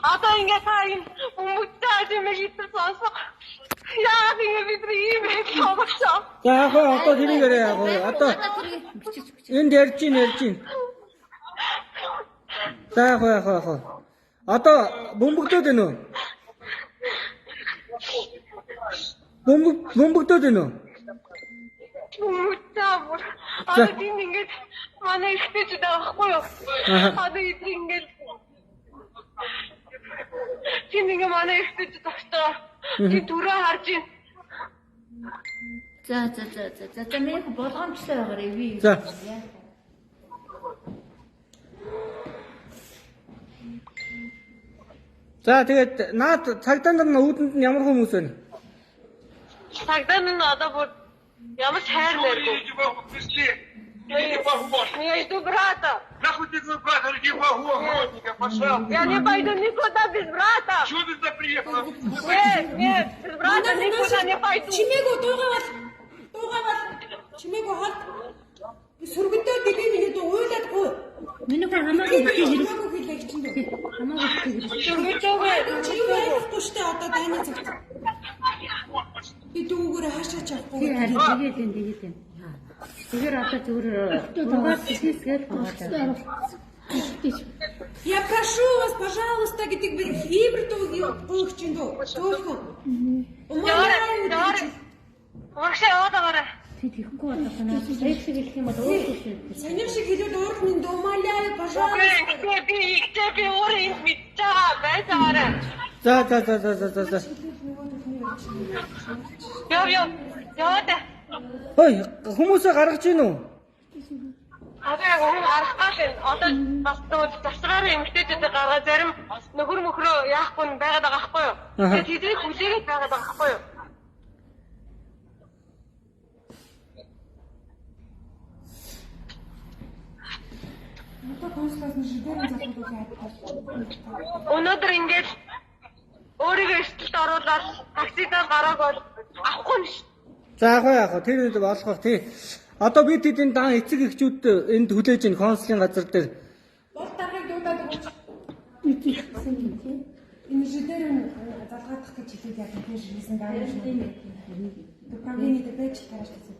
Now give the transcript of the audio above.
Одоо ингээ та энэ бөмбөгтэй чимээг итэр сонсох. Яагаад ингээ бид нар ийм байдал онгоцсон? За яг хөө одоо тэрийг яриа яг хөө. Одоо Бичиж бичиж. энд ярьж гин ярьж гин. За яг хөө яг хөө яг хөө. Одоо бөмбөгдөд байна уу? Бөмбөгдөд байна уу? Бөмбөгтэй бүр. Одоо тийм ингээд манай эрэгтэйчүүд байгаа байхгүй юу? Аха. Одоо эдгээр ингээд тийм ингээ манай эрэгтэйчүүд зогсож байгаа. Тийм төрөө харж байна. За за за за за за миний болгоомжтой байгаарай би. За. За тэгээд наад цагдаа нар нь үүдэнд нь ямар хүмүүс байна? Цагдаа нь одоо бүр ямар ч хайр нэргүй. Пришли. Я не могу. Я иду брата. Нахуй ты твой брат, не могу, охотника, пошел. Я не пойду никуда без брата. Чего ты сюда приехала? Нет, нет, без брата никуда не пойду. Чимээгүй дуугаавал дуугаавал чимээгүй холд. Би сөргөндөө би миний дуу уйлаад гуй. Миний хүн хамаагүй битгий хэрэг. Чимээгүй хэлээ чинь дүү. Хамаагүй битгий хэрэг. Сөргөдөөгүй. Чи юу ярихгүй штэ одоо дайны цагт. Би дүүгээрээ хаашаа ч явахгүй. Би харин тэгээд энэ тэгээд энэ. Тэгэхээр одоо зүгээр угаад хийсгээл байгаа. Я прошу вас, пожалуйста гэдэг би хиймэр дуу гуйх чинь дүү. Зөөлхөн. Умаляю гэдэг чинь. Урагшаа яваад байгаарай. Тэг тэгэхгүй бол одоо наа сая шиг хэлэх юм бол өөр шүү. Сонир шиг хэлвэл өөр минь дүү умаляю, Үгүй пожалуйста. ихтэй би ихтэй би өөрөө энд мэдж байгаа байж байгаарай. За за за за за за за. Яв яв. Яваад. Хой хүмүүсээ гаргаж гин үү? Одоо яг хүн гарах гал энэ. Одоо бас нөгөө завсраараа эмэгтэйчүүдээ гаргаа зарим нөхөр мөхрөө яахгүй нь байгаад байгаа байхгүй юу? Аха. Тэгээд тэднийг хүлээгээд байгаад байгаа байхгүй юу? Одоо консулаас нь шидэрэн залгуулах яадаг. Өнөөдөр ингээд өөрийгөө эрсдэлд оруулаад таксидаар гарааг бол авахгүй нь шүү. За яг хөө яг хөө тэр үед болох бах тий. Одоо бид тэдний дан эцэг эхчүүд энд хүлээж ин консулын газар дээр. Бол даргаыг дуудаад өгөөч. Бичсэн юм тий. Энэ шидэрэн залгаадах гэж хэлээд яадаг тийм шигсэн даа. Управление дээр байж тарааш гэсэн.